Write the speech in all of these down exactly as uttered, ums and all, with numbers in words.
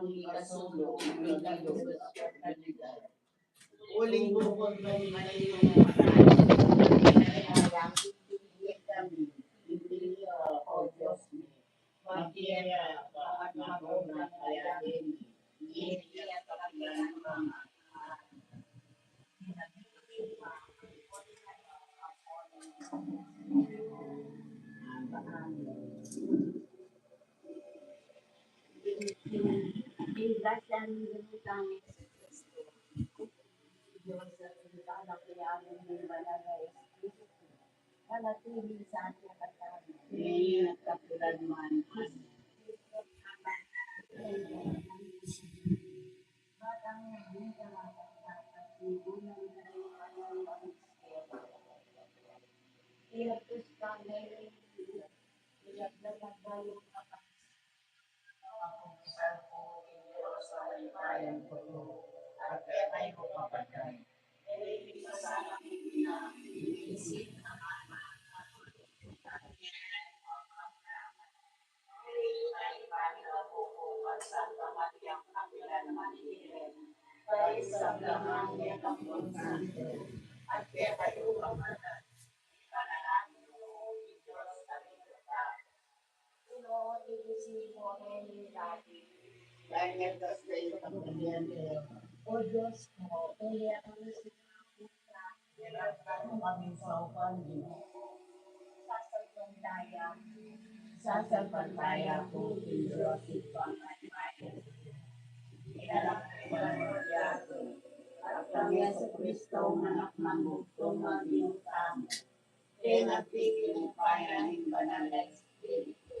ikasulu, ikadus, ikadus. Uling bukod man ing mali, o Dios mi, magkira ka at mag-obra kaya din. Ngeni at kapilan man. Ing grasya ning Ginu tang Jesucristo, Dios at ing kapilan ning Banal a Espiritu, manatili sa atin at kapilan. Ngeni at kapilan man. Sasalpantaya ku king Dios Ibpang Kayarian, king Anak nang Dios, at kang Jesucristo, Anak nang Bugtung a Ginu tamu, deng agpipinupaya ning Banal a Espiritu.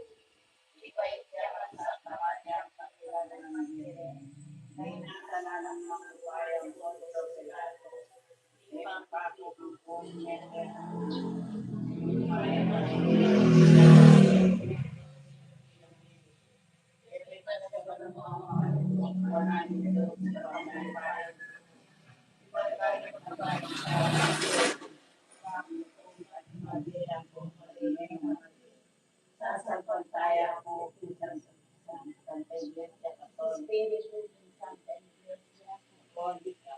Sasalpantaya ku king Santa Iglesia Katolika, Espiritu ning Santa Iglesia Katolika,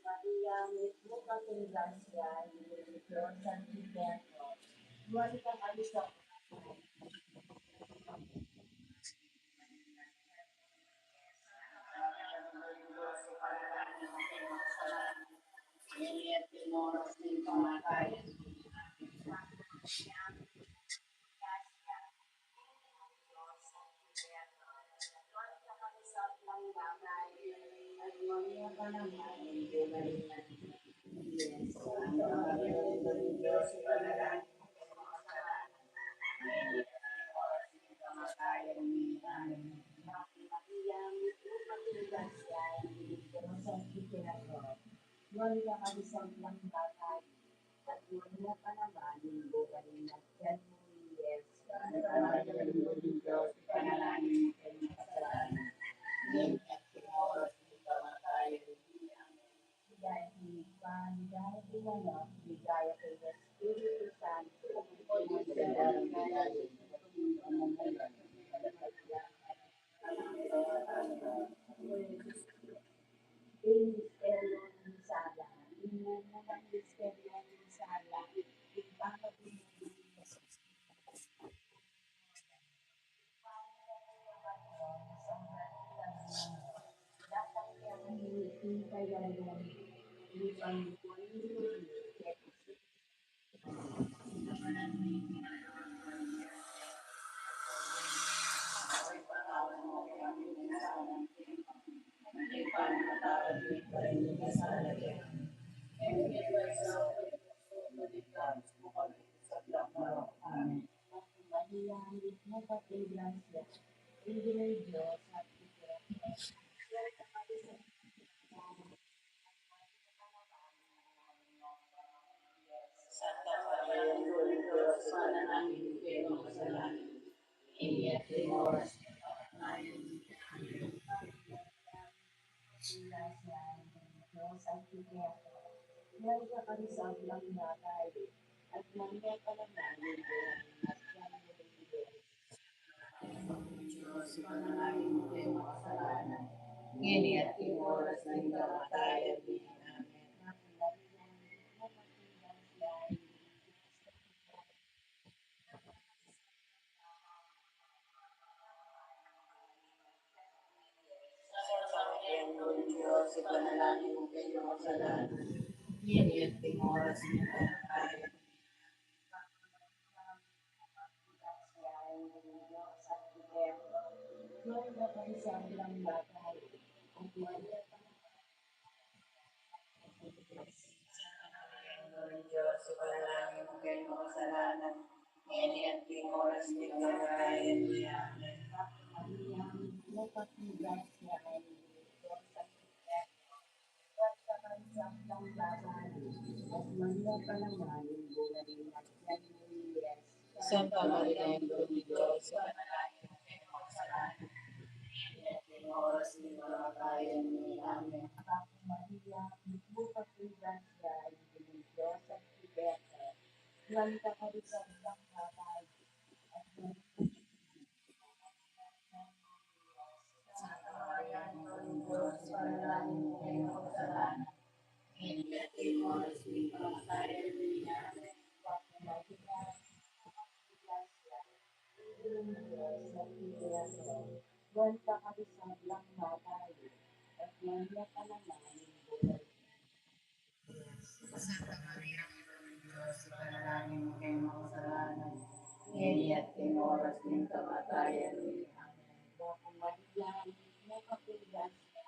Maria, mitmu ka king grasya, ing Ginung Dios atiu keka. Nuan ka karing sablang Amen. Santa Maria, Indu ning Dios, ipanalangin mu kami makasalanan, ngeni at king oras ning kamatayan mi. Amen. Maria, Anak ning Dios, Santa Maria, Indu ning Dios, ipanalangin mu kami makasalanan, ngeni at king oras ning kamatayan mi. Amen. Dios, ipanalangin mu kami makasalanan, ngeni at king oras ning kamatayan mi. Amen. Santa Maria, Indu ning Dios, ipanalangin mu kami makasalanan, ngeni at king oras ning kamatayan mi. Santa Maria, Indu ning Dios, ipanalangin mu kami makasalanan, ngeni at king oras ning kamatayan mi. Amen. Santa Maria, Indu ning Dios, ipanalangin mu kami makasalanan, ngeni at king oras ning kamatayan mi. Amen. Ave Maria, mitmu ka king grasya, ing Ginung Dios atyu keka. Nuan ka karing sablang babai, at nuan ya ing bunga ning atian mu, Jesus. Santa Maria, Indu ning Dios, ipanalangin mu kami makasalanan, ngeni at king oras ning kamatayan mi. Amen. Ave Maria, mitmu ka king grasya, ing Ginung Dios atyu keka. Nuan ka karing sablang babai, at nuan ya pa naman ing bunga ning atian mu, Jesus. Santa Maria, Indu ning Dios, ipanalangin mu kami makasalanan, ngeni at king oras ning kamatayan mi. Amen. Ave Maria, mitmu ka king grasya,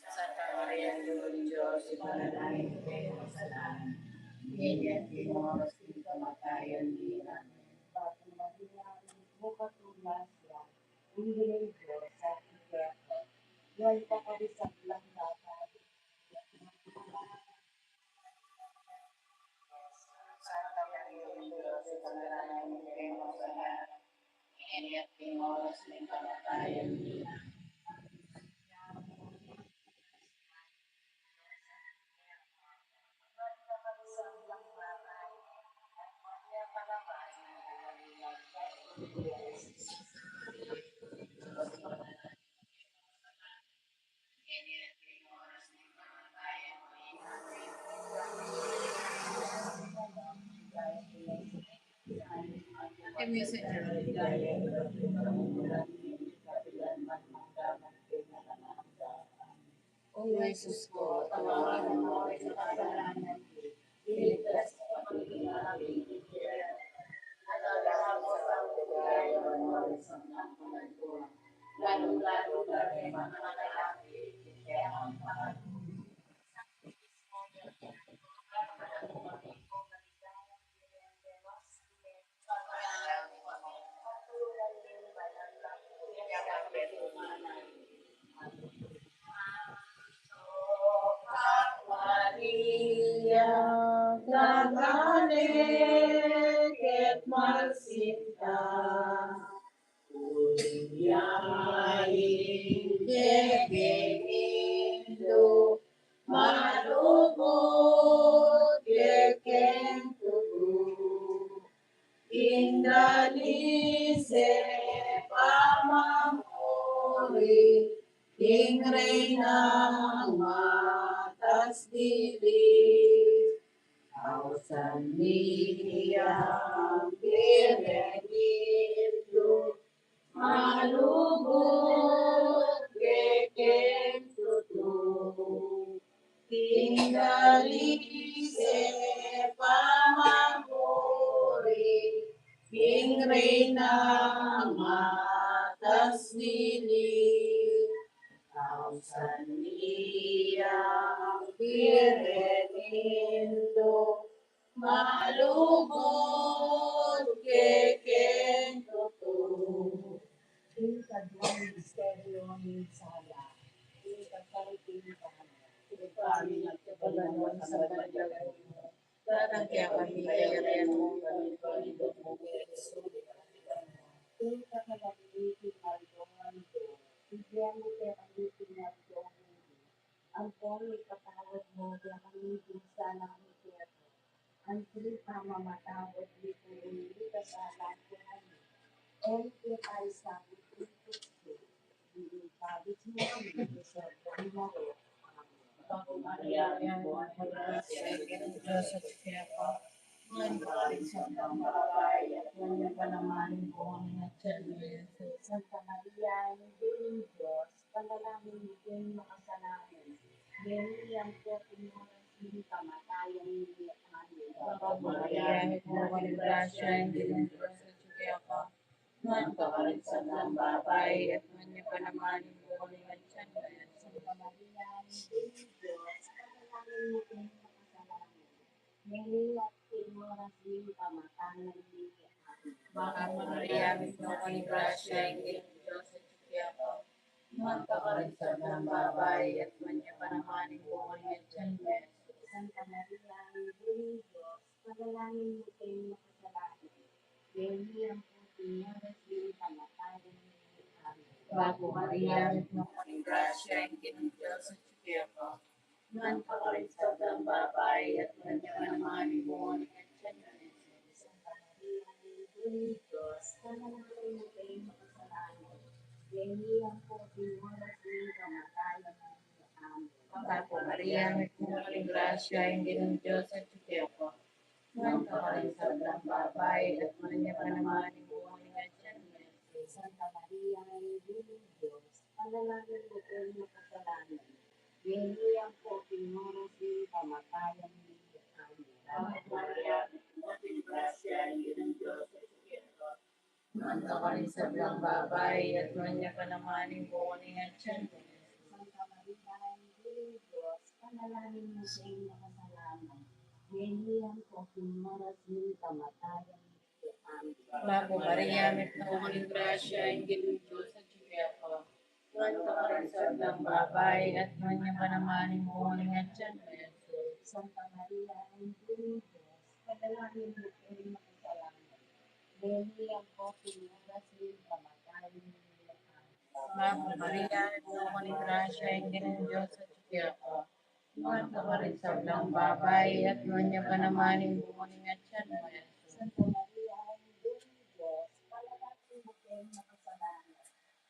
Santa Maria, Indu ning Dios, ipanalangin mu kami makasalanan, ngeni at king oras ning kamatayan mi. Amen. Ave Maria, mitmu ka king grasya, ing Ginung Dios atyu keka. Nuan ka karing sablang babai, Santa Maria, Indu ning Dios, ipanalangin mu kami makasalanan, ngeni at king oras ning kamatayan mi. O Jesus ku, tawagan mu kami sa kasalanan mi, iligtas mu kami king api ning impyernu. At dalahan mu sa ugalian ning sablang panagpung, lalung-lalu na ring mga lalaki, king kekang panagpung. Maria, kagale ket malsinta, kuya ing kekeng Indu, malugud kekeng tutu, king dalise pamamuri ning Reynang matas dili. Ausan mi ing benediktu, malugud kekeng tutu, king dalise pamamuri King Reyna, matas nili, ausan nili ing bie ning Indu, malugud kekeng tutu. Ing kaduang misteryu ning sala, ing kakaripintahan. Ipamilyang kabanua sa banua. Datang kekami ing kayarian mu, ipamilyang mu kekami sulip anti banua. Ing kakanan mi king aldo-aldo, ibie mu kekami king aldo ngeni. Ampon ipatawad mu kekami ing sala mi keka, anti ing pamamatawad mi kareng mikasala kekami. E mu ke paisaul king tuksu, nune ipabus mu kami king sablang marok. Amen. Bapu Maria, mipnu ka king grasya, ing Ginung Dios atiu keka. Nuan ka karing sablang babai, at nuan ya pa naman ing bunga ning atian mu, i Jesus. Santa Maria, Indu ning Dios, ipanalangin mu kaming makasalanan, ngeni ampon king oras ning kamatayan mi. Amen. Bapu Maria, mipnu ka king grasya, ing Ginung Dios atiu keka. Nuan ka karing sablang babai, at nuan ya pa naman ing bunga ning atian mu, i Jesus. Santa Maria, Indu ning Dios, ipanalangin mu kaming makasalanan, ngeni at king oras ning kamatayan mi. Amen. Bapu Maria, mipnu ka king grasya, ing Ginung Dios atiu keka. Nuan ka karing sablang babai, at nuan ya pa naman ing bunga ning atian mu, i Jesus. Santa Maria, Indu ning Dios, ipanalangin mu kaming makasalanan, ngeni ampon king oras ning kamatayan mi. Amen. Bapu Maria, mipnu ka king grasya, ing Ginung Dios atiu keka. Nuan ka karing sablang babai, at nuan ya pa naman ing bunga ning atian mu, i Jesus. Santa Maria, Indu ning Dios, ipanalangin mu kaming makasalanan, ngeni ampon king oras ning kamatayan mi. Amen. Bapu Maria, mipnu ka king grasya, ing Ginung Dios atiu keka. Nuan ka karing sablang babai, at nuan ya pa naman ing bunga ning atian mu, i Jesus. Santa Maria, Indu ning Dios, ipanalangin mu kaming makasalanan, ngeni ampon king oras ning kamatayan mi. Amen. Bapu Maria, mipnu ka king grasya, ing Ginung Dios atiu keka. Nuan ka karing sablang babai, at nuan ya pa naman ing bunga ning atian mu, i Jesus. Santa Maria, Indu ning Dios, ipanalangin mu kaming makasalanan, ngeni ampon king oras ning kamatayan mi. Amen. Bapu Maria, mipnu ka king grasya, ing Ginung Dios atiu keka. Nuan ka karing sablang babai, at nuan ya pa naman ing bunga ning atian mu, i Jesus. Santa Maria, Indu ning Dios, ipanalangin mu kaming makasalanan, ngeni ampon king oras ning kamatayan mi. Amen. Bapu Maria, mipnu ka king grasya, ing Ginung Dios atiu keka. Nuan ka karing sablang babai, at nuan ya pa naman ing bunga ning atian mu, i Jesus. Santa Maria, Indu ning Dios, ipanalangin mu kaming makasalanan,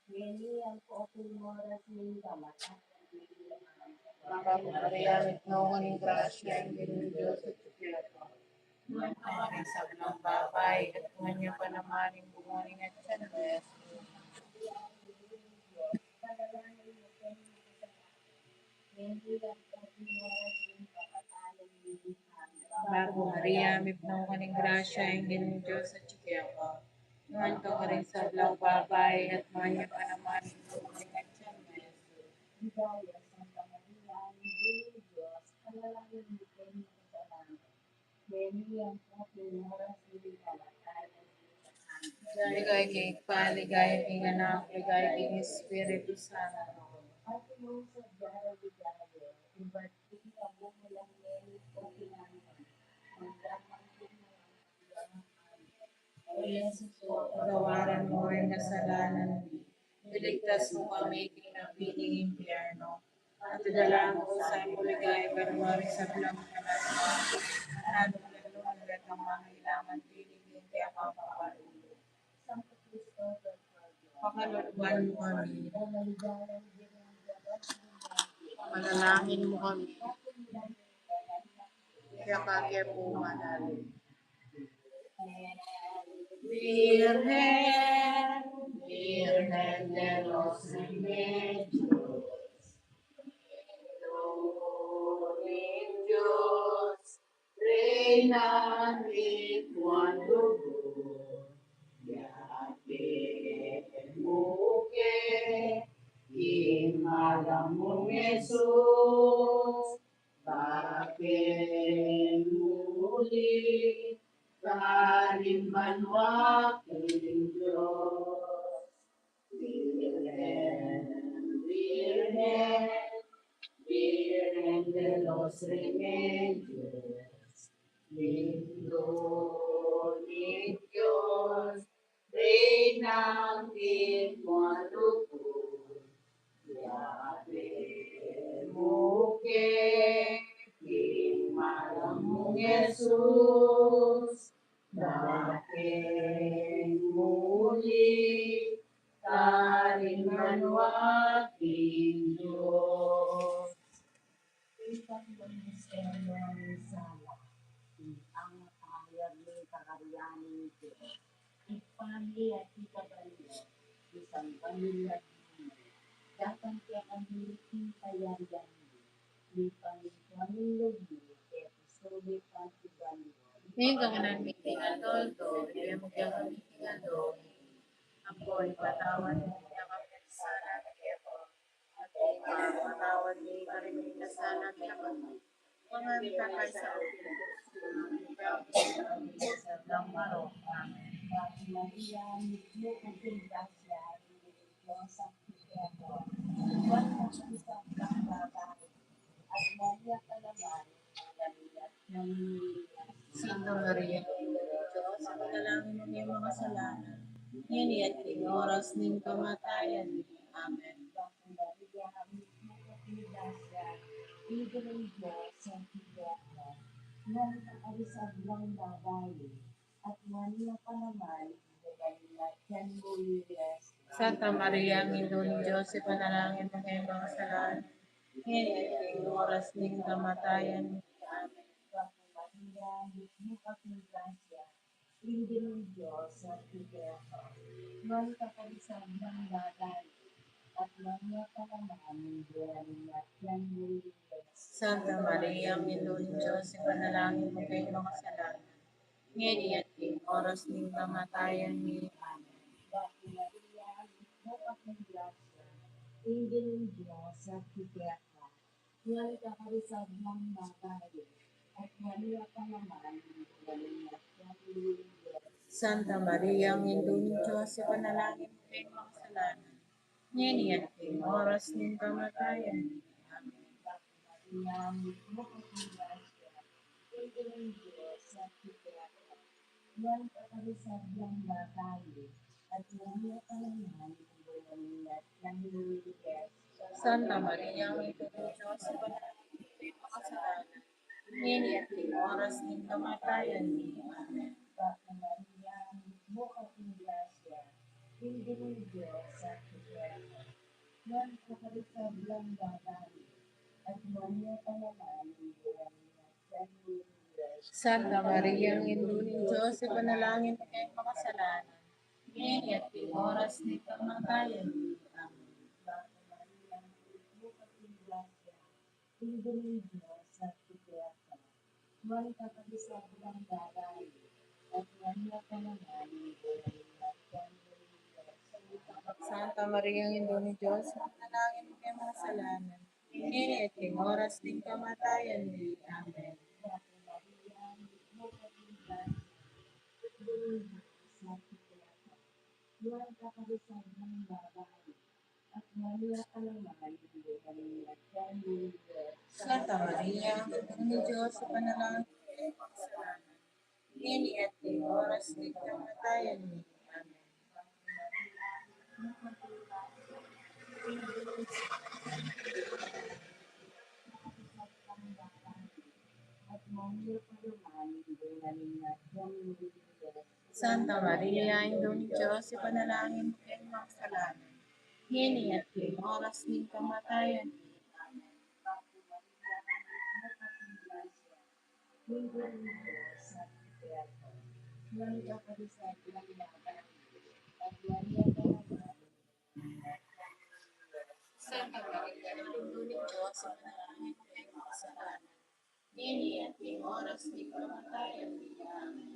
ngeni ampon king oras ning kamatayan mi. Amen. Bapu Maria, mipnu ka king grasya, ing Ginung Dios atiu keka. Nuan ka karing sablang babai, at nuan ya pa naman ing bunga ning atian mu, i Jesus. Bapu Maria, mipnu ka king grasya, ing Ginung Dios atiu keka. Nuan ka karing sablang babai, at nuan ya pa naman ing bunga ning atian mu, i Jesus. Ligaya, Santa Maria, Indu ning Dios, ipanalangin mu kaming makasalanan, ngeni ampon king oras ning kamatayan mi. Amen. Ligaya king Ibpa, ligaya king Anak, ligaya king Espiritu Santo. Atiu ing sadya rang ligaya, ibat king kamumulan ngeni ampon king angga man. Mangga man king angga. Amen. O Jesus, patawaran mu ing kasalanan mi, iligtas mu kami king api ning impyerno, at idala mu king banua ring sablang pamanatag, lalung-lalu na retang mangailangan king kekang pagkalub. Pakaluluan mu kami. Panalangin mu kami. Kaya kake po manalo. Virgen, Virgen de los Remedios, Indu ning Dios, Reyna ning Guadalupe, banua king Dios. Virgen, Virgen, Virgen de los Remedios, Indu ning Dios, Reyna king Guadalupe, yabe mu keng Anak mung Jesus, dating muli karing banua ning Dios. Ing misteryu ning sala, ing pamamayag ning kayarian ning Dios, ing pamilya at ing kabanua, ing sangkan ning lagyu, datang kekami ing kayarian mu, ing pamintuan ning lub mu, keti sulip anti banua. Ing kakanan mi king aldo-aldo, ibie mu kekami king aldo ngeni, ampon ipatawad mu kekami ing sala mi keka, anti ing pamamatawad mi karing mikasala kekami. Manga mikakaisa king tuksu, nune ikabus mu kami king sablang marok. Amen. Ave Maria, mitmu ka king grasya, ing Ginung Dios atyu keka. Nuan ka karing sablang babai, at nuan ya pa naman ing bunga ning atian mu, Jesus. Santa Maria, Indu ning Dios, ipanalangin mu kaming makasalanan, ngeni at king oras ning kamatayan mi. Amen. Ave Maria, mitmu ka king grasya, ing Ginung Dios atyu keka. Nuan ka karing sablang babai, at nuan ya pa naman ing bunga ning atian mu, Jesus. Santa Maria, Indu ning Dios, ipanalangin mu kaming makasalanan, ngeni at king oras ning kamatayan mi. Amen. Ave Maria, mitmu ka king grasya, ing Ginung Dios atyu keka. Nuan ka karing sablang babai, at nuan ya pa naman ing bunga ning atian mu, Jesus. Santa Maria, Indu ning Dios, ipanalangin mu kaming makasalanan, ngeni at king oras ning kamatayan mi. Amen. Ave Maria, mitmu ka king grasya, ing Ginung Dios atyu keka. Nuan ka karing sablang babai, at nuan ya pa naman ing bunga ning atian mu, Jesus. Santa Maria, Indu ning Dios, ipanalangin mu kaming makasalanan, ngeni at king oras ning kamatayan mi. Amen. Ave Maria, mitmu ka king grasya, ing Ginung Dios atyu keka. Nuan ka karing sablang babai, at nuan ya pa naman ing bunga ning atian mu, Jesus. Santa Maria, Indu ning Dios, ipanalangin mu kaming makasalanan, ngeni at king oras ning kamatayan mi. Amen. Ave Maria, mitmu ka king grasya, ing Ginung Dios atyu keka. Nuan ka karing sablang babai, at nuan ya pa naman ing bunga ning atian mu, Jesus. Santa Maria, Indu ning Dios, ipanalangin mu kaming makasalanan, ngeni at king oras ning kamatayan mi. Amen. Ave Maria, mitmu ka king grasya, ing Ginung Dios atyu keka. Nuan ka karing sablang babai, at nuan ya pa naman ing bunga ning atian mu, Jesus. Santa Maria, Indu ning Dios, ipanalangin mu kaming makasalanan, ngeni at king oras ning kamatayan mi. Amen. Ave Maria, mitmu ka king grasya, ing Ginung Dios atyu keka. Nuan ka karing sablang babai, at nuan ya pa naman ing bunga ning atian mu, Jesus. Santa Maria, Indu ning Dios, ipanalangin mu kaming makasalanan, ngeni at king oras ning kamatayan mi. Amen. Santa Maria, Indu ning Dios, ipanalangin mu kaming makasalanan, ngeni at king oras ning kamatayan mi. Amen. Santa Maria, Indu ning Dios, ipanalangin mu kaming makasalanan, ngeni at king oras ning kamatayan mi. Amen.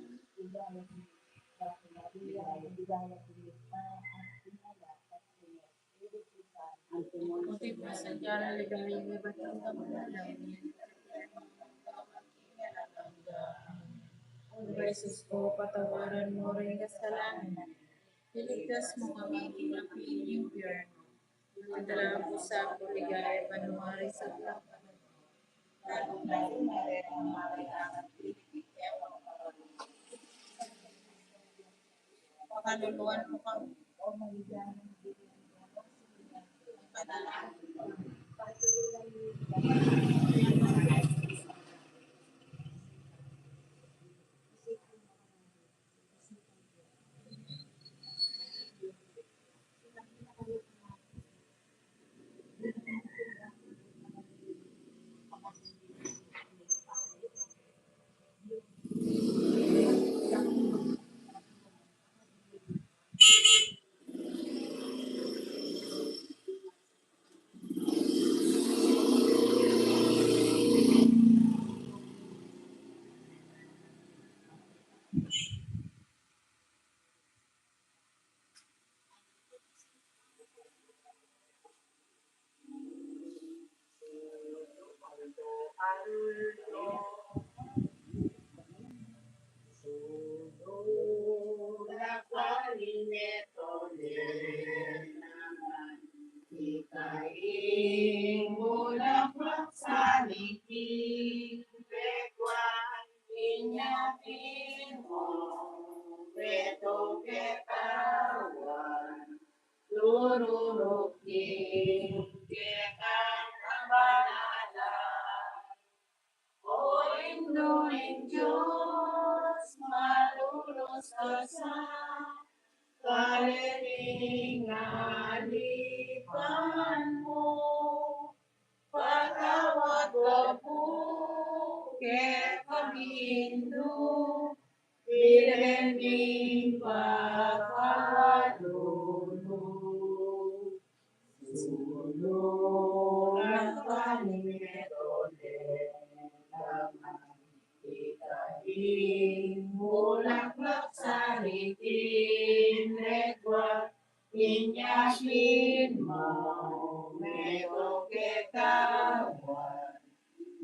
O Jesus ko, patawaran mo ring kasalanan, iligtas mo kami king api ning impyerno, ipadala mu sa king ligaya banua ring sablang kaluluwa, lalung-lalu na ring mangailangan king pangalunan. Pakaluluan mo kami, o maligayan ning Birhen Maria. Ika ing bulaklak sa ligid, lengguang inyapin mo, metung ketawan, dururung king kekang kabanalan. O Indu ning Dios, malunus ka sa kareng alipan mu, patawad ka pu kekami Indu, Birhen ning pakalulu. Sulu raka ni Metode, laman ika ing bulaklak sa ligid, lengguang inyapin mo, metung ketawan,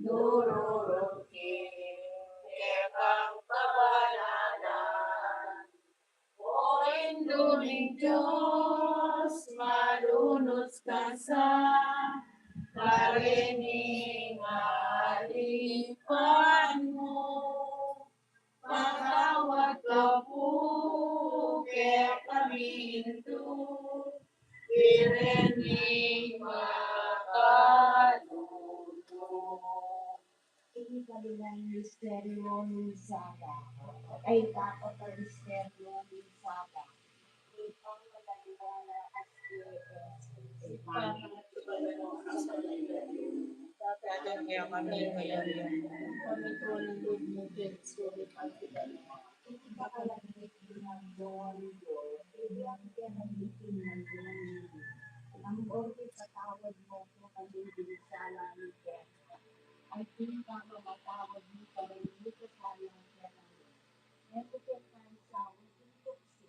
dururung king kekang kabanalan. O Indu ning Dios, malunus ka sa kareng alipan mu, patawad ka pu kekami Indu, Birhen ning pakalulu. Ing ikaliwang misteryu ning sala, ay, ikaapat a misteryu ning sala. Ing pangkalaliwa na asli. Tatang ya kami ngayon, pamitunay mo king suli pagkita. Ing ikakalabiwang misteryu ning sala, ing pagkita. Ang orti patawad mo pu kami king sala mi keka, anti ing pamamatawad mi karing mikasala kekami. E mu ke paisaul king tuksu,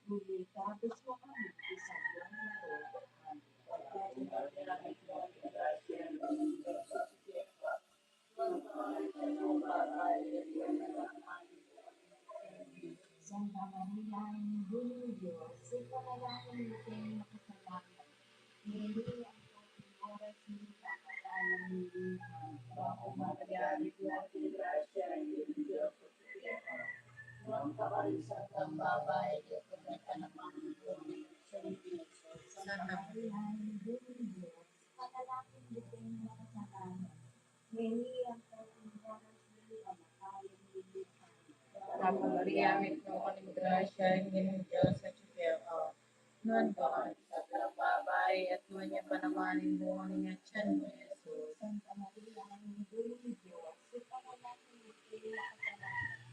nune ikabus mu kami king sablang marok. Amen. Santa Maria, Indu ning Dios, ipanalangin mu kaming makasalanan, ngeni at king oras ning kamatayan mi. Ave Maria, mitmu ka king grasya, ing Ginung Dios atyu keka. Nuan ka karing sablang babai, at nuan ya pa naman ing bunga ning atian mu, i Jesus. Santa Maria, Indu ning Dios, ipanalangin mu kaming makasalanan, ngeni at king oras ning kamatayan mi. Ave Maria, mitmu ka king grasya, ing Ginung Dios atyu keka. Nuan ka karing sablang babai, at nuan ya pa naman ing bunga ning atian mu, i Jesus. Santa Maria, Indu ning Dios, ipanalangin mu kaming makasalanan,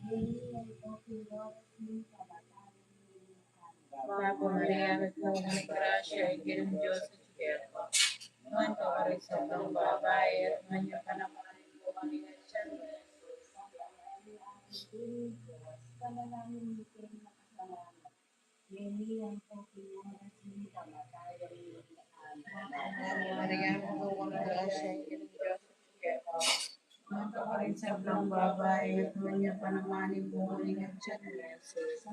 ngeni at king oras ning kamatayan mi. Ave Maria, mitmu ka king grasya, ing Ginung Dios atyu keka. Nuan ka karing sablang babai, at nuan ya pa naman ing bunga ning atian mu, i Jesus. Santa Maria, Indu ning Dios, ipanalangin mu kaming makasalanan, ngeni at king oras ning kamatayan mi. Amen. Ave Maria, mitmu ka king grasya, ing Ginung Dios atyu keka. Nuan ka karing sablang babai, at nuan ya Panaman ning bunga ning atian mu, Jesus.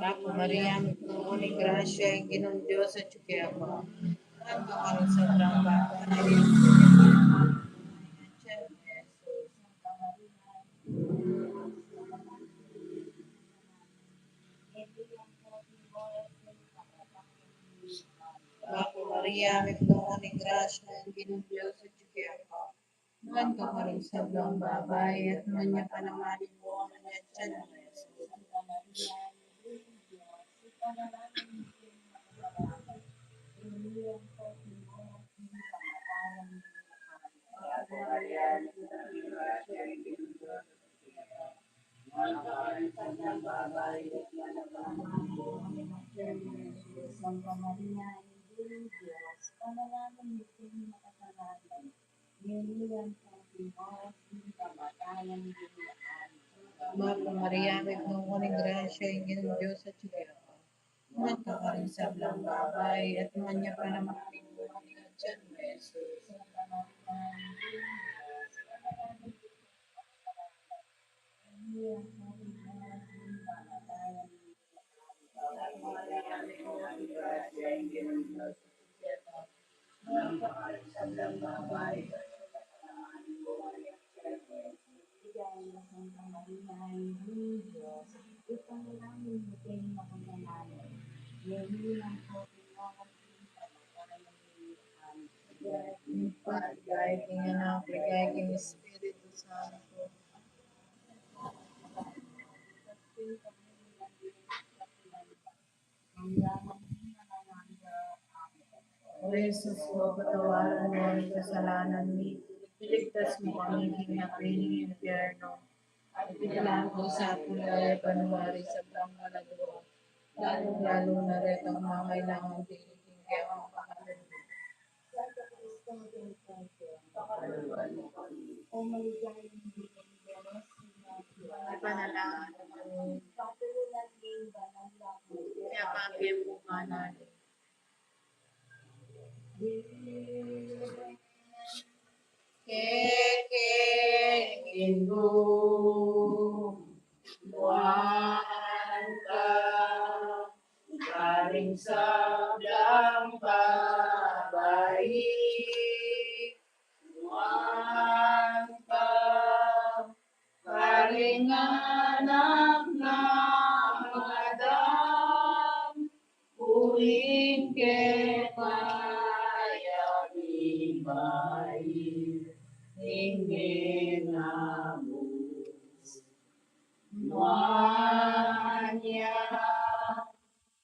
Bapu Maria, mitmu ka ning grasya, ing Ginung Dios atyu keka. Nuan ka karing sablang babai, Bapu Maria, mitmu ka ning grasya, ing Ginung Dios atyu keka. Nuan ka karing sablang babai, at nuan ya pa naman ing bunga ning atian mu, Jesus. Bapu Maria, mitmu ka ning grasya, ing Ginung Dios atyu keka. Nuan ka karing sablang babai, at nuan ya pa naman ing bunga ning atian mu, Jesus. Ligaya king Anak, ligaya king Espiritu Santo. O Jesus, patawaran mu ing kasalanan mi, iligtas mu kami king api ning impyerno, at ipakalub mu sa banua ring sablang kaladua, lalung-lalu na retang mangailangan king kekang pakailangan. Ipanalangin mu kami. Kaya kami pumanan. Keke, Ginung, nuan ka karing sablang babai, nuan ka karing anak nang Adam, uling keka ya mibait ing menabus. Nuan ya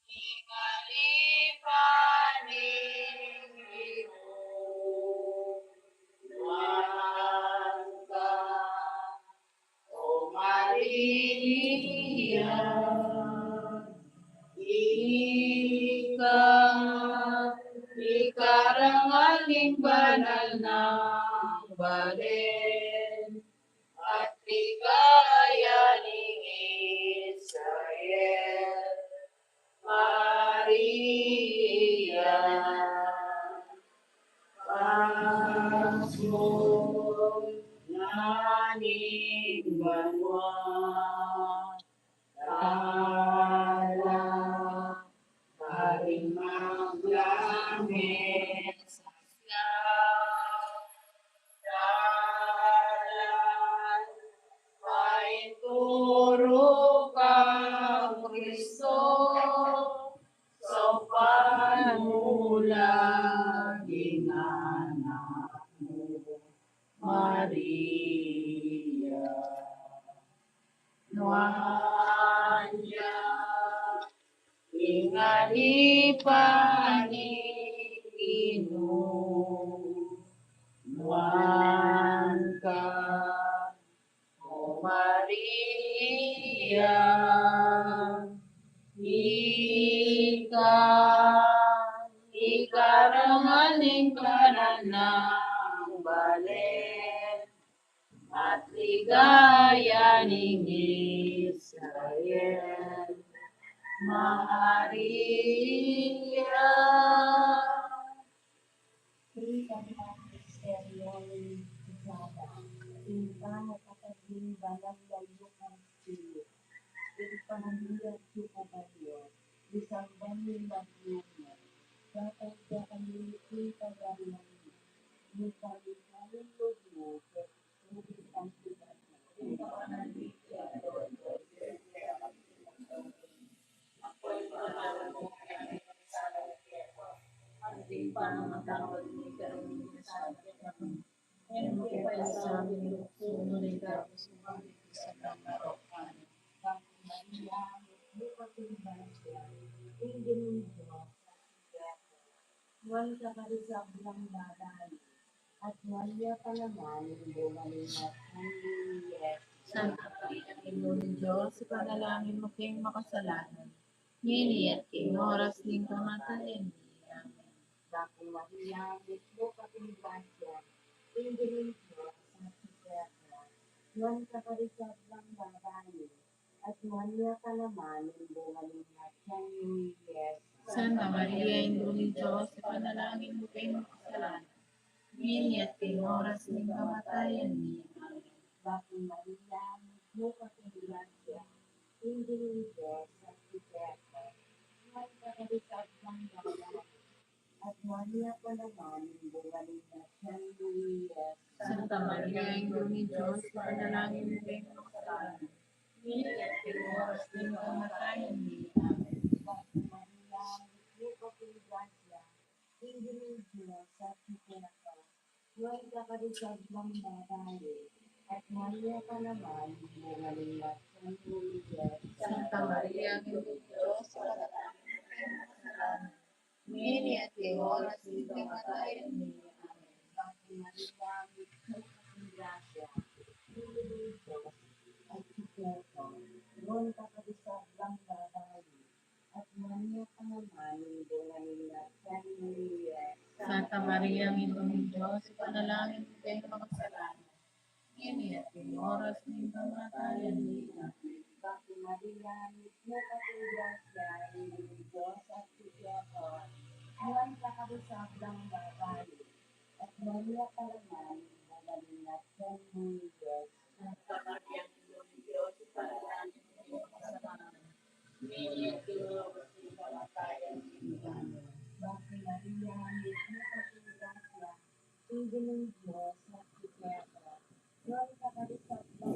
ing alipan ning Ginu, nuan ka, O Maria. Ika, ika rangal ning banal nang balen, at ligaya ning Israel, Maria. Paskul na ning banua, dala karing maglames a sias. Dalan painturu kang Kristo, saupan mu la ing anak mu, Maria. Nuan ya ing alipan ning Ginu, nuan ka, O Maria. Ika, ika rangal ning banal nang balen, at ligaya ning Israel, Maria. Ing misteryu ning Saba, ing pangakatag ning Banal a Eukaristia, ing pamamilya ning Banal, ing samban ning Magnificat, dapat ya kami ipagarian, ing kami kami lugmo, Nuan ka karing sablang babai, at nuan ya pa naman ing bunga ning atian mu, i Jesus. Santa Maria, Indu ning Dios, ipanalangin mu keng makasalanan, ngeni at king oras ning kamatayan mi. Amen. Bapu Maria, mitmu ka king grasya, ing Ginung Dios atyu keka. Nuan ka karing sablang babai, at nuan ya pa naman ing bunga ning atian mu, i Jesus. Santa Maria, Indu ning Dios, ipanalangin mu keng makasalanan, ngeni at king oras ning kamatayan mi. Amen. Bapu Maria, mitmu ka king grasya, ing Ginung Dios atyu keka. Nuan ka karing sablang babai, at nuan ya pa naman ing bunga ning atian mu, i Jesus. Santa Maria, Indu ning Dios, ipanalangin mu keng makasalanan, ngeni at king oras ning kamatayan mi. Amen. Bapu Maria, mitmu ka king grasya, ing Ginung Dios atyu keka. Nuan ka karing sablang babai, at nuan ya pa naman ing bunga ning atian mu, i Jesus. Santa Maria, Indu ning Dios, ipanalangin mu keng makasalanan, ngeni at king oras ning kamatayan mi. Amen. Bapu Maria, mitmu ka king grasya, ing Ginung Dios atyu keka. Nuan ka karing sablang babai, at nuan ya pa naman ing bunga ning atian mu, i Jesus. Santa Maria, Indu ning Dios, ipanalangin mu keng makasalanan, ngeni at king oras ning kamatayan mi. Amen. Bapu Maria, mitmu ka king grasya, ing Ginung Dios atyu keka. Nuan ka karing sablang babai, at nuan ya pa naman ing bunga ning atian mu, i Jesus. Santa Maria, Indu ning Dios, ipanalangin mu keng makasalanan, ngeni at king oras ning kamatayan mi. Amen. Bapu Maria, mitmu ka king grasya, ing Ginung Dios atyu keka. Nuan ka karing sablang babai,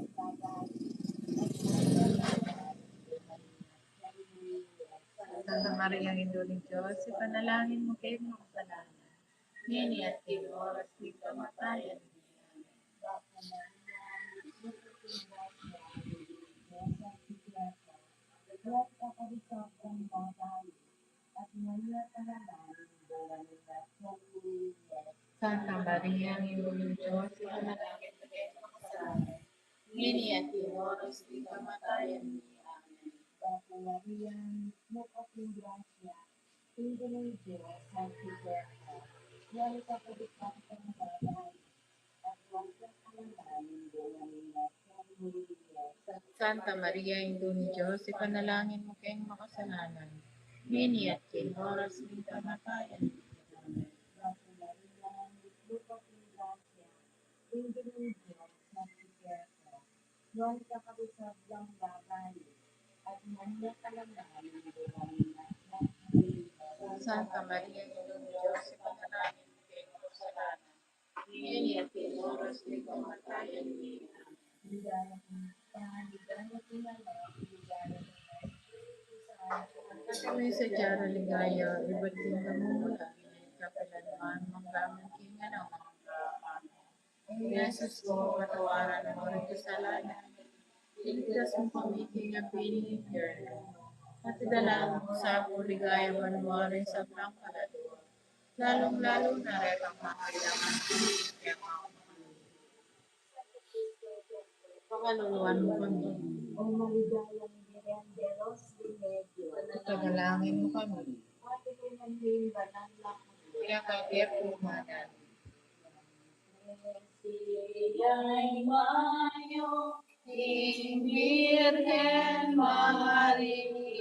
at nuan ya pa naman ing bunga ning atian mu, i Jesus. Santa Maria, Indu ning Dios, ipanalangin mu keng makasalanan, ngeni at king oras ning kamatayan mi. Amen. Bapu Maria, mitmu ka king grasya, ing Ginung Dios atyu keka. Nuan ka karing sablang babai, at nuan ya pa naman ing bunga ning atian mu, i Jesus. Santa Maria, Indu ning Dios, ipanalangin mu keng makasalanan, ngeni at king oras ning kamatayan mi. Amen. Bapu Maria, mitmu ka king grasya, ing Ginung Dios atyu keka. Nuan ka karing sablang babai, at nuan ya pa naman ing bunga ning atian mu, i Jesus. Santa Maria, Indu ning Dios, ipanalangin mu keng makasalanan, ngeni at king oras ning kamatayan mi. Amen. Bapu Maria, mitmu ka king grasya, ing Ginung Dios atyu keka. Nuan ka karing sablang babai, at nuan ya pa naman ing bunga ning atian mu, i Jesus. Santa Maria, Indu ning Dios, ipanalangin mu keng makasalanan, ngeni at king oras ning kamatayan mi. Amen. Ligaya king Ibpa, ligaya king Anak, ligaya king Espiritu Santo. Antimo ing sadya rang ligaya, ibat king kamumulan, ngeni at kapilan man, mangga man king alang angga. Amen. O Jesus ku, patawaran mu ring kasalanan mi, iligtas mu kami king api ning impyerno, at idala mu king sablang ligaya banua ring sablang kaladua, lalung-lalu na retang mangailangan king kekang pamanyubling. Pakaluluan mu kami. O maligayang Birhen de los Remedios, ipanalangin mu kami. Pati ku man ning banal na kuri, kaya kapipumanan. Ay mayo, ing Birhen Maria.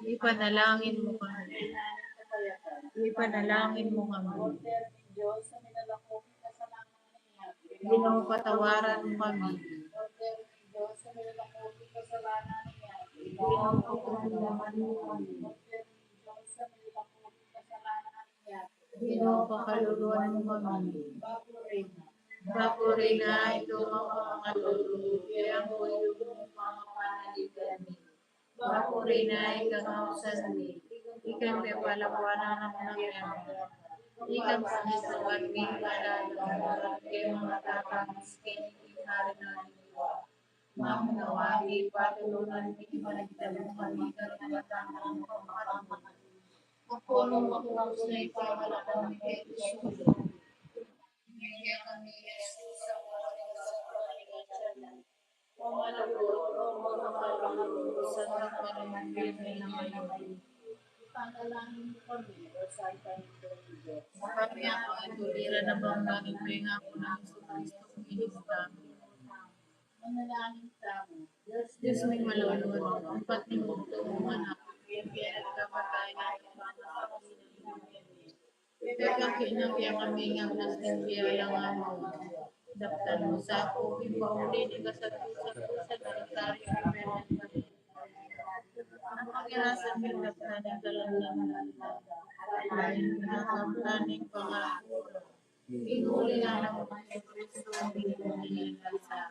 Ipanalangin mu kami. Ipanalangin mu kami. Ginu, patawaran mu kami. Ginu, patawaran mu kami. Ginu, pakaluluan mu kami. Bakuri na, ito ang mga kalulu, kaya mo yung mga panaligan. Bakuri na, ikang ausan mi, ikang pepalakuanan ng mga kaya, ikang pangisawat mi, para ng mga kaya mga tapang miskin, ikari na nila. Mamunawa mi, patulunan mi, ipanagdalung kami, kami na matangkang kapatid. Ako nung makukus na ipamalakan mi kay Kristo. Kaya kami, Jesus, ang mga nagsasabi ng mga O malabot, o mga malabot, sa mga pamilya na mayon. Ipanalangin mo kami, O Santa Virgen de Dios. Kami ang mga ituliran na bang naging may nga po ng Jesucristo, Panginoon namin. Manalangin tamu. Diyos, Diyos may maluluan, ang pati mo ito, mga anak, kaya kaya nagkapatay na ang mga kapatid. Ika kami nga anak ning biyayang amu. Daptan mu sa ku, king pauli ning kasagsagan ning Rosaryo, ang pagkirasan ning daptan ning kalangitan, ang pagkirasan ning pangakura. Ing uli na ng Kristo, ang pinagkakita.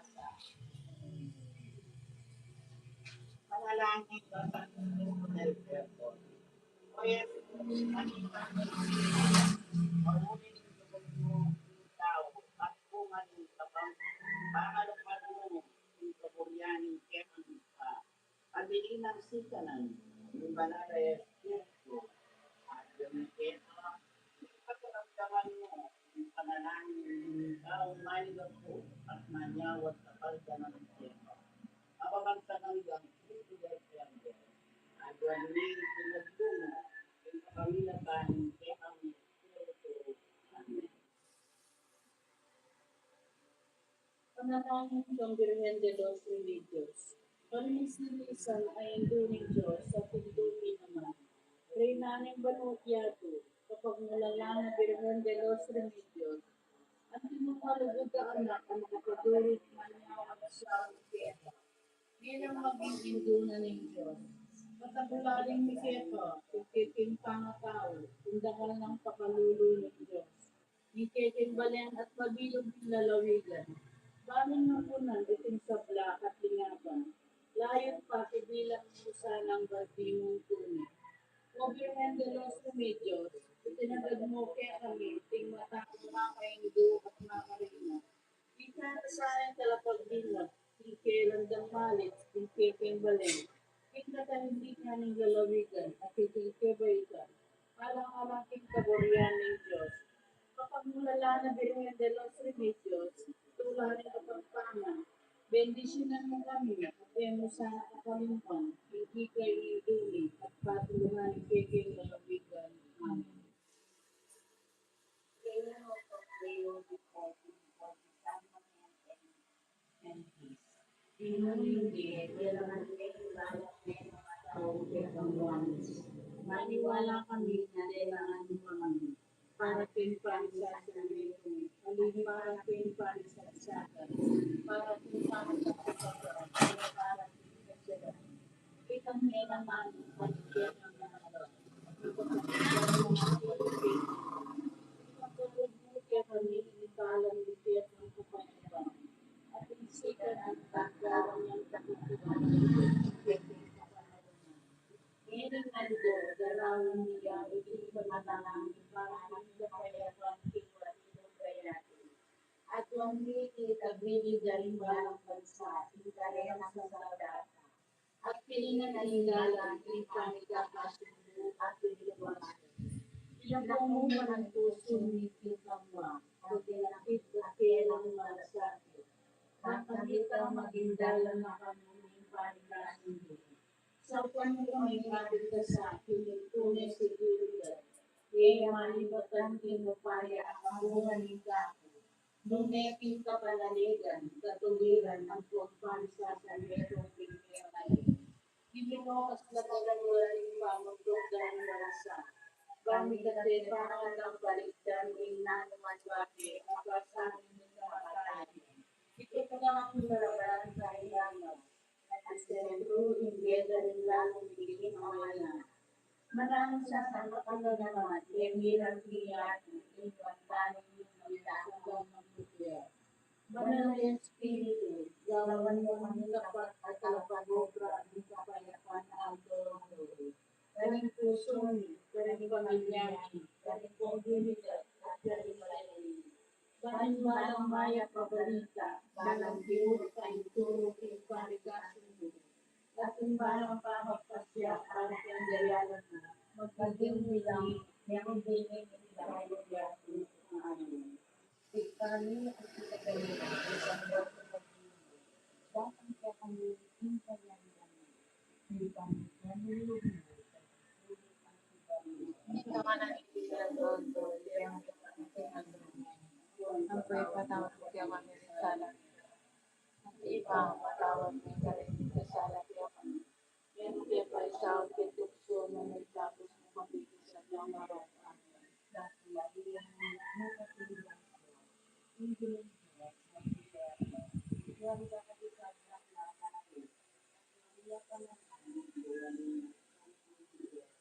Panalangin, Panginoon. At ilinan sikanan ning Banal a Espiritu, at yung kaya, ipagkaramdaman mo yung panalangin ng taong may lugod at manyawat sa palda ng impyerno. Mababagsak hanggang Espiritu del Señor. At yung pinagdungo, yung kapamilatan, kaya kami, Amen. Panalangin kang Birhen de los Remedios. Panis-panisan a Indu ning Dios at Indu mi naman, Reyna ning banu't yatu, kapagmulalang a Birhen de los Remedios, anti mung malugud a anak a makapaduri ning manyawat sa impyerno, bilang maging Indu na ning Dios. Patagulaling mi keka, king keking pangatau, king dangal nang pakalulu ning Dios. Ing keking balen at mabilug ning lalawigan, bang nung punan iting sabla at lingaban, layu't pakibilang mu sanang banti mung tune. O Birhen de los Remedios, itinagad mu kekami iting matang makaindu at makareyna. Ika na sana ing talapagbilang, ing kelang dang malit, ing keking balen, ing katalingkitan ning lalawigan, at ing kebaikan, alang-alang king kaburian ning Dios. Kapagmulalang a Birhen de los Remedios, tula ning Kapampangan, bendisyunan mu kami, at e mu sana kakalimpan, ing ikay Indu mi, at patulunan ing keking lalawigan. Amen. Maniwala kami na kailangan mu kami para king panisasabi, para king panisasabi, para king panisasabi, para king panisasabi. At wang di kita bibigyan ng balang bansa, ing karena sa data. At pininanaligalan ing pamigkakasundo at piniluwagan. Ilabang mu man ang pusu mi king kamwang, pag dinakit at kelang malasakit. Kakamit a maging dalan na kami ning panikasundo. Saupan mu kami kapit ka sa king tune seguridad. Kaya malibatan king upaya a kabungan ning kaku. Nune king kapanaligan, katuwiran, ampon panisasabi kung pigmemalin. Ginu, kasla ka lang walang Pati pangatang baliktad ing nanu man bati, ang pasabi ni kapatid. Iti ka nga pinalabanan sa ilangan. At ang sentro, ing beda ning langit, ing amayan. Marami sa sangkatauhan naman, ing hirap niya, ing pagkain, ing pagkain, ing pagkain. Banal na Espiritu, gawan mo kami kapag at kapag-obra ang kapayapaan at ang karing puso mi, karing pamilya mi, karing komunidad, at karing bayan mi. Baling balang mayap a balita, balang biur, paintuluk, ing pari kasundo, at ing balang pamagpasya para kang dayalan na, magkading bilang, meron din ing dayalan na. Amen. Ikani at ikagani, isang buwan na pag-ibig, datang kekami ing kayarian na, ing pamilya mi, ing kanan iti sa mundo, ing ampo ipatawad mu kekami ing sala mi, anti ipatawad mi karing mikasala kekami. Anti e mu paisaul king tuksu, nune ikabus mu kami king sablang marok. Amen.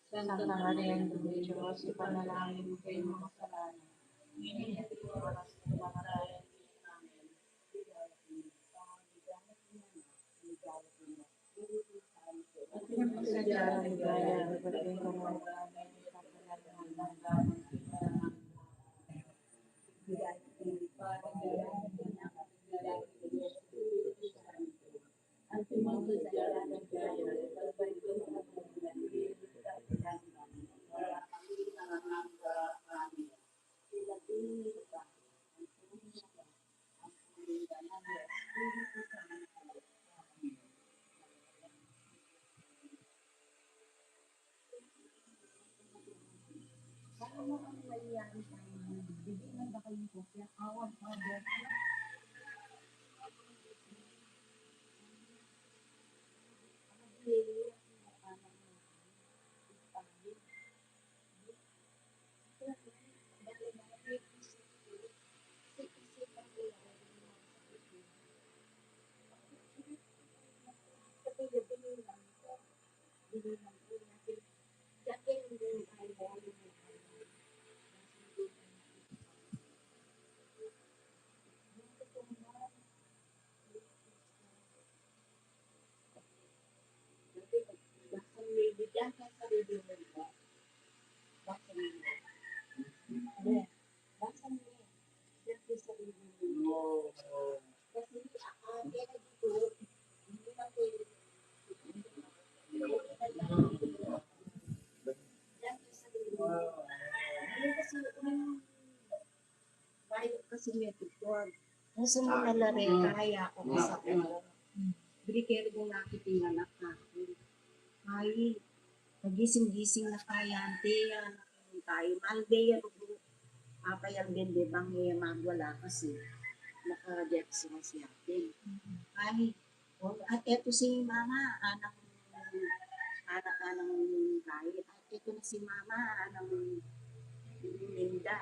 Santa Maria, Indu ning Dios, ipanalangin mu kaming makasalanan, ngeni at king oras ning kamatayan mi. Amen. Kasi may tukod. Musu mu na la re, kaya ku sa ko. Bri keri kung nakitingan na ka. Ay, nagising-gising na kaya, ante, anak, tayo. Malbe yan, apa yang bende bang e magwala kasi. Naka-jet sa masyatin. Ay, o, at eto si mama, anang, anak, anang bayi. At eto na si mama, anang Linda.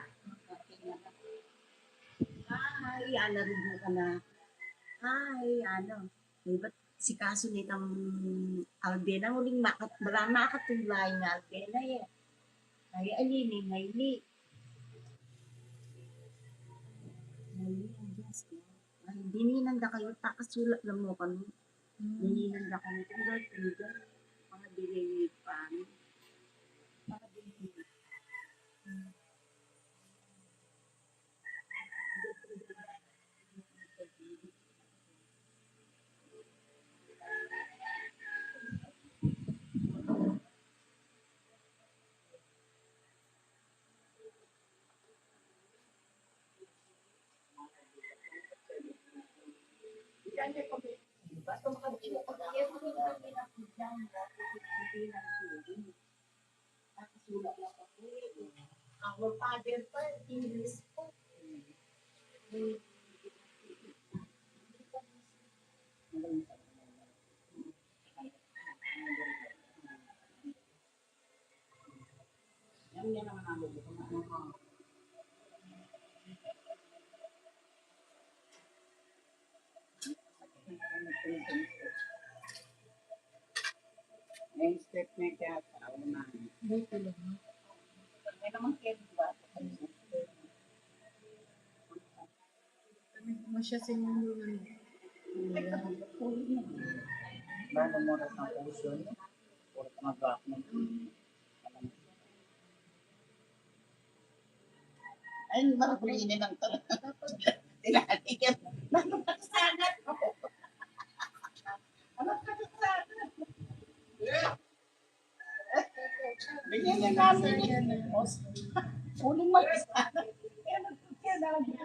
Hi, ana rin ka na. Hi, ano. Ay, ba't si kaso nitang Alvena, uling makat-, mara makatulay nga Alvena, e. Ay, alini, mayni. Mayni, ang Diyos ko. Ay, dininan da kayu, pakasulat na mu kami. Dininan da kayu, tinggal, tinggal. Mga dininan pa. Mga dininan. Our father pa, English po. Yung step na yung tinatawag na. Dito lang. May naman kayo, di ba? Masya sa inyo naman. Lalo mo rin ang puso niyo. Puro magkakit. Ay, maragulinin ang talaga. Tinatigan. Ano ka sana? Ano ka sana? Bigyan na namin. Uling mag-isa. Kaya nagkukya namin.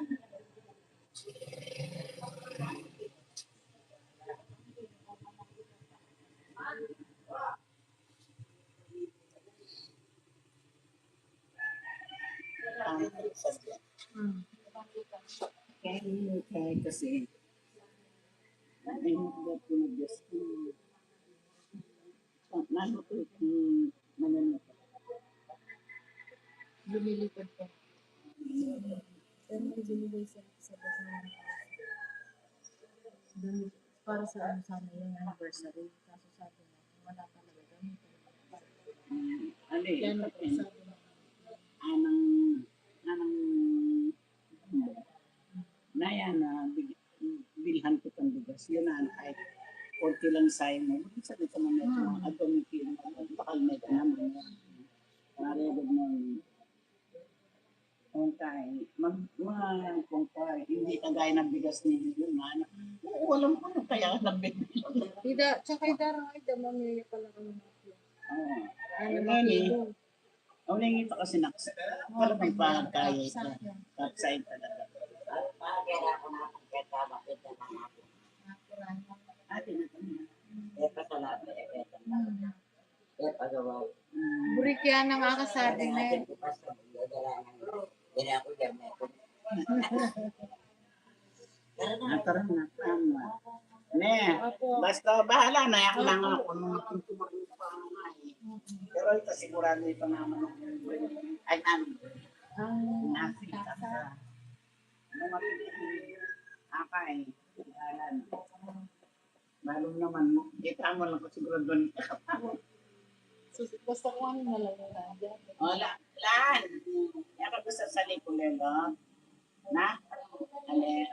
Ang sabi. Hmm. Kaya yun, kaya kasi, ay, hindi ko nag-guess. Nanu ko, hmm, mananu ko. Lumilipad pa. Pero may binigay sa, sa bas naman. Dun, para sa ano sana yung anniversary. Kaso sabi niya, wala talaga daw, may talaga. Mm, ano eh, kaya nung sabi niya, anang, anang, na yan, na big-, bilhan kitang bigas. Yun na, kahit konti lang sayang mo. Minsan ito man yung mga agamitin, bakal may naman yan. Maregod mo. Kung tayo, mag-, mag-, kung tayo, hindi kagaya ng bigas ninyo yun, ano. Oo, alam ko na kaya nagbibilang. Ida, tsaka idarang ay, damang niya pala kami. Oo. Ano, yun, ano, eh. Makilo. Ang nangita kasi na, talagang pagkaya ito. Kapsain talaga. Atin na ito. Eh, pasalamat, eh, eh. Burikya na nga kasabi na eh. Ah, tara na, tama. Ne, opo. Basta bahala na, yak lang ako nung tumutulong pa nga eh. Pero ito, sigurado ito naman. Ay, namin. Ang nasa taksa. Ano mapipili? Akay, bahala na. Malum naman, kita mo lang kung sigurado na. Sus-, basta kung ano na lang yung nandyan. Wala, plan. Yan ka gusto sa likulelo. Na? Ale.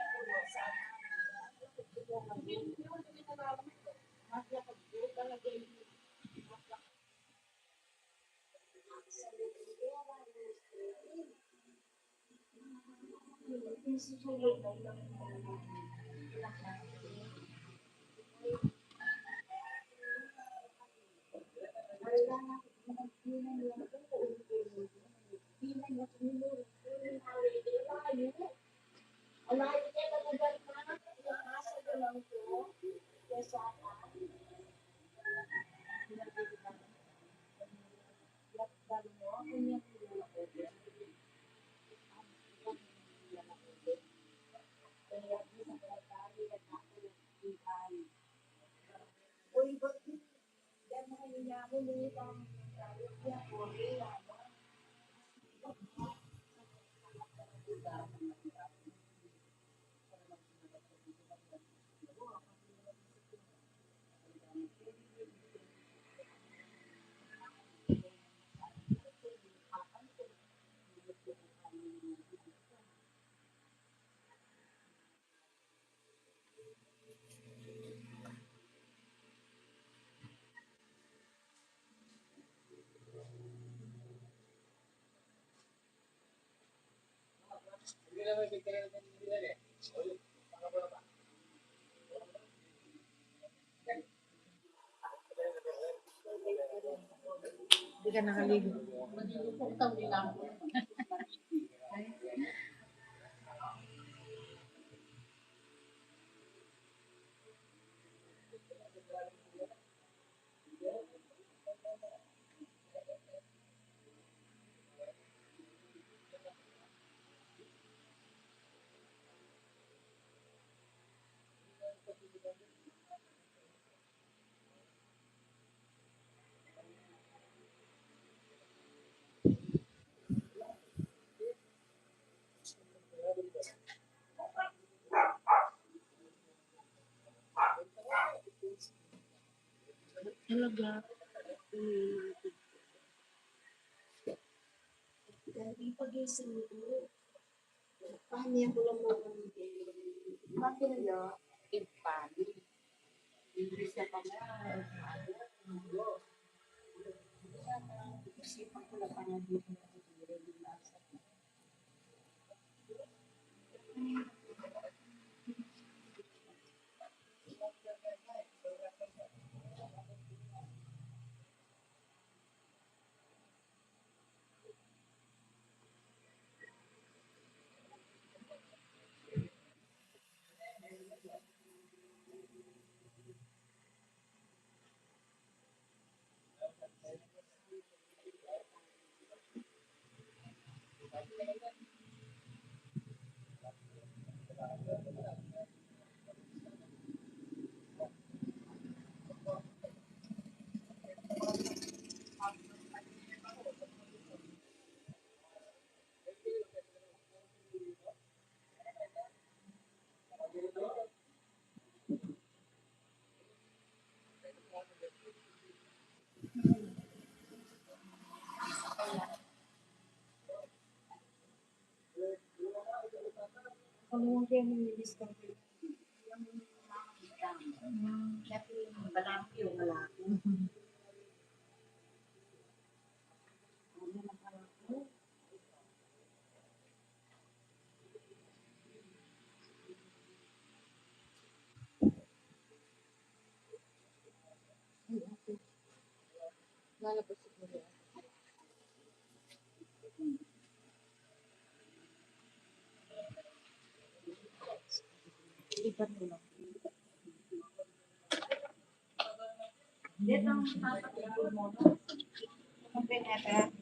Di ka nakaligo. Talaga. Dahil pag-isip mo, paano yan ko lang mga mapinala, yung paano? Hindi siya pa nga, ano, ano, isipan ko lang pa nga dito na dito, yung nasa Kaluwang kaya ng milis kang pinag-, yung mga kita mo. Hmm. Kaya yung balaki yung malaki. Mhm. Ano na pala ako? Ay, ate. Lalabas siguro yan. Iban mo lang. Dito ang papakita mo, no? Ang pinaka-